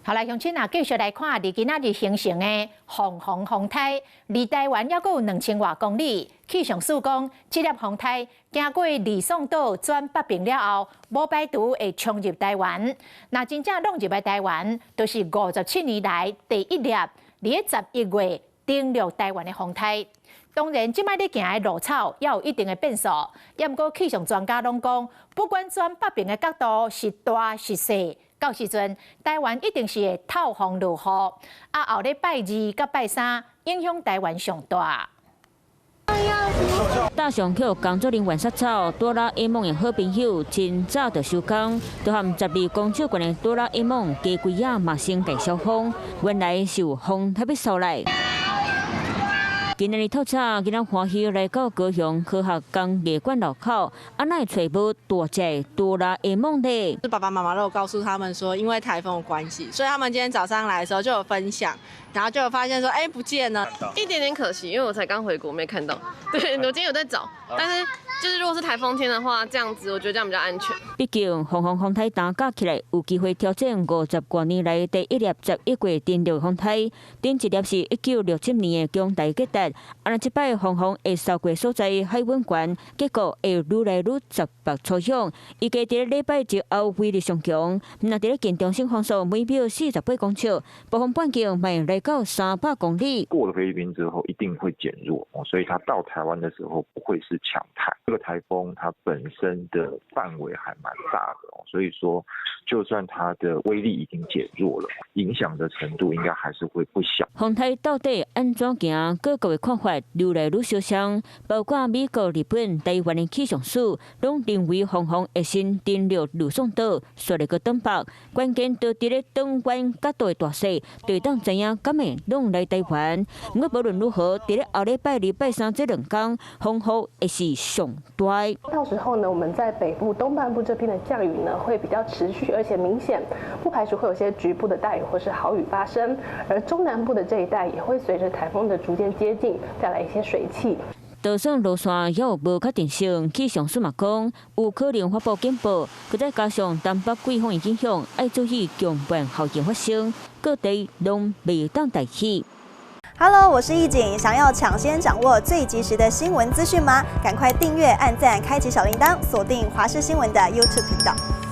好來，鄉親啊，繼續來看，佇今仔日形成的鳳凰風颱，離台灣猶閣有2000外公里。氣象署講，這粒風颱經過呂宋島轉北爿了後，無排除會衝入台灣。若真正弄入來台灣，就是57年來第一粒佇咧11月登陸台灣的風颱。當然，這擺咧行的路草也有一定的變數。也毋過氣象專家攏講，不管轉北爿的角度是大是細，到時陣台灣一定是會透風落雨。啊，後禮拜二佮拜三影響台灣上大。大上予工作人員殺走，哆啦 A 夢的好朋友真早就收工，就和12公尺懸的哆啦 A 夢雞龜仔嘛先共消風，原來是有風颱欲掃來。今仔日透早，囡仔歡喜來到高雄科學工藝館樓口，啊，哪會揣無大隻哆啦 A 夢咧？爸爸媽媽都有告訴他們說，因為颱風的關係，所以他們今天早上來的時候就有分享，然後就有發現說，哎，不見了。一點點可惜，因為我才剛回國，沒看到。對，我今天有在找，但是就是如果是颱風天的話，這樣子我覺得這樣比較安全。畢竟鳳凰風颱單加起來有機會挑戰50外年來第一粒11月登陸風颱，頂一粒是1967年的強台吉達。啊，若這擺鳳凰會掃過所在海溫懸，結果會愈來愈十北粗響。預計佇咧禮拜之後威力上強，若佇咧近中心風速每秒48公尺，暴風半徑會來到300公里。過了菲律賓之後，一定會減弱，所以它到台灣的時候不會是強颱。這個颱風它本身的範圍還蠻大的，所以說就算它的威力已經減弱了，影響的程度應該還是會不小。風颱到底按怎行？各國的看法愈來愈相像，包括美國、日本、台灣的氣象署，攏認為鳳凰會先登陸呂宋島，煞來閣轉北。關鍵就佇咧轉彎角度的大細，就會當知影敢會弄來台灣。毋過無論如何，佇咧後禮拜二、拜三這兩工，風雨會是上大。到時候呢，我們在北部東半部這邊的降雨呢，會比較持續，而且明顯，不排除會有些局部的大雨或是豪雨發生。而中南部的這一帶也會隨着颱風的逐漸接近，帶來一些水汽。就算路線猶有無確定性，氣象署嘛講有可能發布警報，閣再加上東北季風的影響，愛注意強變效應發生，各地攏袂當大意。 Hello，我是易景，想要搶先掌握最及時的新聞資訊嗎？趕快訂閱、按讚、開啟小鈴鐺，鎖定華視新聞的 YouTube 頻道。